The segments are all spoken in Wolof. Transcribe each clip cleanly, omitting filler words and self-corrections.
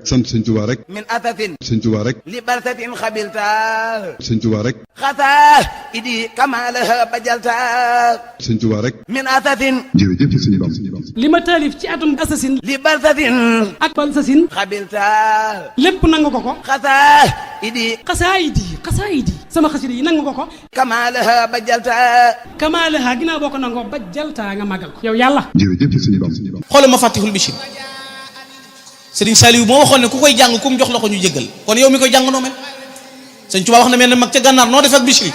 sant sëñ Tuubaa rek. min atatin. sëñ Tuubaa rek. li barsatin xabilta. sëñ Tuubaa rek. xataa idi kamalaha bajalta. sëñ Tuubaa rek. min atatin. jërëjëf sëñ Bamba. li ma taalif ci atum assasine li barsatin. ak balsasine xabilta. lépp nangu ko ko. xataa idi. xasaayidi sama xasida yi nangu ko ko. kamalaha bajalta. kamaalaha ginnaaw boo ko nangoo ba jaltaa nga màggal ko yow yàlla. jërëjëf sëñ Bamba. xoolal ma Fatihul Bichri Sëriñ Saliou moo waxoon ne ku koy jàng kum jox la ko ñu jéggal kon yow mi koy jàng noo mel Sëñ Tuubaa wax na mel ne mag ca gànnaar noo def ak Bichri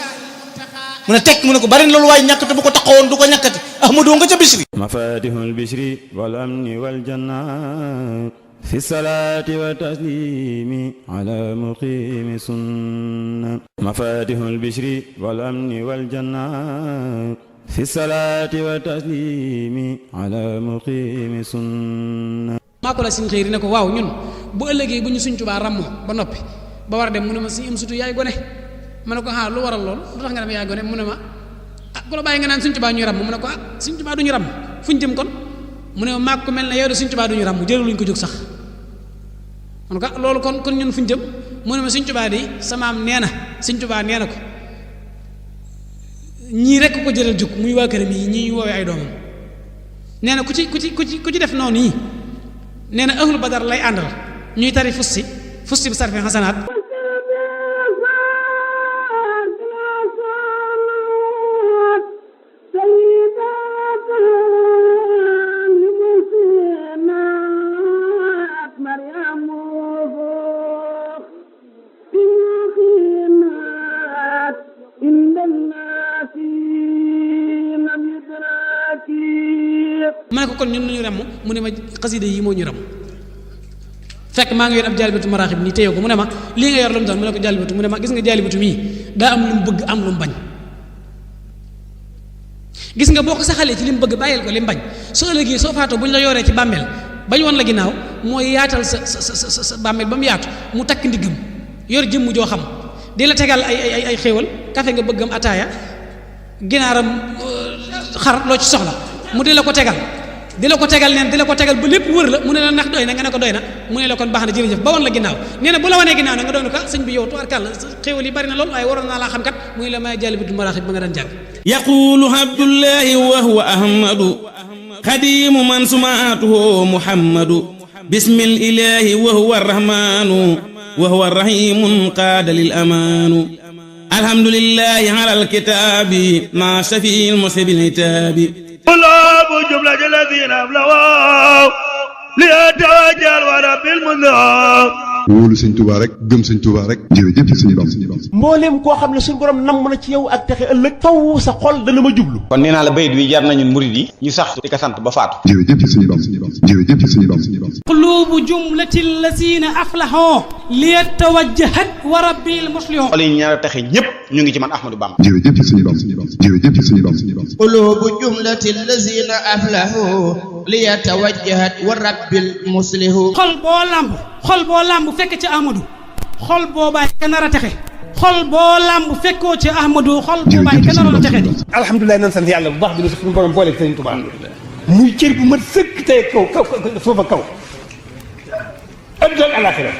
mu ne tekk mu ne ko bari na loolu waaye ñàkkate bu ko taxawoon du ko ñàkkati Ahmadou nga ca Bichri. mafatihul Bichri wal amni wal janna fi salaati wa taslimi ala muqimi sunna mafatihul Bichri wal amni wal janna fi salaati wa taslimi ala muqimi sunna. maa ko la sin xëyri ne ko waaw ñun bu ëllëgee bu ñu Sëñ Tuubaa ràmm ba noppi ba war a dem mu ne ma si am sutu yaay gone ma ne ko ah lu waral lool lu tax nga dem yaay gone mu ne ma ah ku la bàyyi nga naan Sëñ Tuubaa ñuy ràmm mu ne ko ah Sëñ Tuubaa du ñu ràmm fu ñu jëm kon mu ne ma maag ko mel ne yow de Sëñ Tuubaa du ñu ràmm jëral luñ ko jóg sax ma ne ko ah loolu kon ñun fu ñu jëm mu ne ma Sëñ Tuubaa de samaam nee na Sëñ Tuubaa nee na ko ñii rekk ko jëral jóg muy waa këram yi ñi woowee ay doomam nee na ku ci def noonu yi nee na ahlu badar lay àndal ñuy tari fusti bi sarfi xasanaat ma ne ko kon ñun lu ñu ràmm mu ne ma xasida yi moo ñu ràmm fekk maa ngi yor ab jaalibatu maraaxib nii téye ko mu ne ma lii nga yor lu mu doon mu ne ko jaalibatu mu ne ma gis nga jaalibatu mii daa am lu mu bëgg am lu mu bañ gis nga boo ko saxalee ci li mu bëgg bàyyil ko li mu bañ soo ëllëgee soo faatoo bu ñu la yoree ci bàmmeel bañ woon la ginnaaw mooy yaatal sa bàmmeel ba mu yaatu mu takk ndiggam yor jëmm joo xam di la tegal ay xéewal kafe nga bëggam ataaya ginaaram xar loo ci soxla mu di la ko tegal ba lépp wër la mu ne la ndax doy na nga ne ko doy na mu ne la kon baax na jërëjëf ba woon la ginnaaw nee na bu la wanee ginnaaw nag nga doon ko sëñ bi yow tubaarkàlla xéewal yi bari na lool waaye waroon naa laa xam kat mu ne la may jaalibatul maraaxib ba nga daan jàng yaqulu abdullahi wa huwa ahmadu xadimu man sumaatuhu muhammadu bismil ilahi wa huwa arrahmanu wa huwa arrahimun qaada lil amaanu alhamdulillahi ala alkitaabi ma shafiil musibil itaabi قلوب جملة الذين أبلغوا ليتوجه ورب المذنب wóolu sëñ Tuubaa rek gëm sëñ Tuubaa rek jërëjëf sëñ Bamba. mbooleem koo xam ne suñu borom namm na ci yow ak texe ëllëg faw sa xol dana ma jublu kon nee naa la bayit wi jar nañu murid yi ñu sax di ko sant ba faatu. jërëjëf sëñ Bamba. jërëjëf sëñ Bamba. qulubu jumlati allazina aflaxoo liyatawajjahat wa rabbil muslihoo xol yi ñaar a texe ñépp ñu ngi ci man Ahmadou Bamba. jërëjëf sëñ Bamba. jërëjëf sëñ Bamba. qulubu jumlati allazina aflaxoo liyatawajjahat wa rabbil muslihoo xol boo làmb fekk ci Ahmadou xol boobaay ka nar a texe xol boo làmb fekkoo ci Ahmadou xol boobaay ka nar a texe di alhamdulilah nan sant yàlla bu baax bi ne suñu borom boole Sëriñ Tuubaa muy cër bu mat sëkk tey kaw suufa kaw adduna ak àllaaxira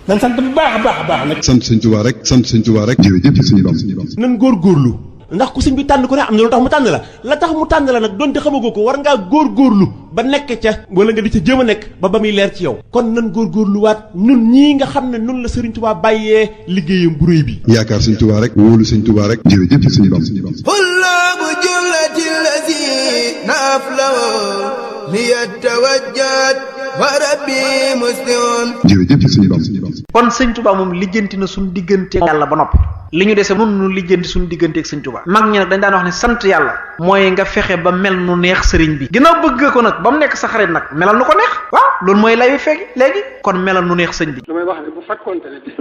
nan sant bu baax a baax nag sant sëñ Tuubaa rek sant sëñ Tuubaa rek jërëjëf sëñ Bamba. nan góorgóorlu ndax ku sëñ bi tànn ko ne am na lu tax mu tànn la tax mu tànn la nag donte xamagoo ko war ngaa góorgóorlu ba nekk ca wala nga di ca jéem a nekk ba muy leer ci yow kon nan góorgóorluwaat nun ñii nga xam ne nun la Sëriñ Tuubaa bàyyee liggéeyam bu réy bi yaakaar sëñ Tuubaa rek wóolu sëñ Tuubaa rek jërëjëf sëñ Bamba. qulubu jumlati allazina aflaxoo liyatawajjahat wa rabbi muslihun jërëjëf sëñ Bamba. kon Sëñ Tuubaa moom lijjanti na suñu diggante yàlla ba noppi li ñu dese nun nu lijjanti suñu digganteeg Sëñ Tuubaa mag ñi nag dañ daan wax ne sant yàlla mooy nga fexe ba mel nu neex sëriñ bi ginnaaw bëgg ko nag ba mu nekk sa xarit nag melal nu ko neex waaw loolu mooy lay fekk léegi kon melal nu neex sëñ bi damay wax ne bu fekkoonte ne bis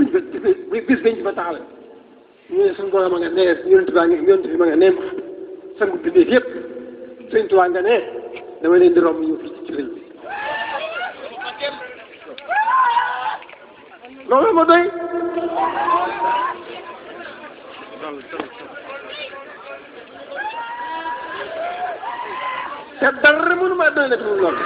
bañ ci fa taxawee ñu ne suñu borom a nga nee yonent bi ma nga nee sangu bindee yëpp Sëñ Tuubaa nga nee dama leen di romb ñëw fii ci sëriñ bi loolu ma doy te dara mënu ma doy na fi mu lool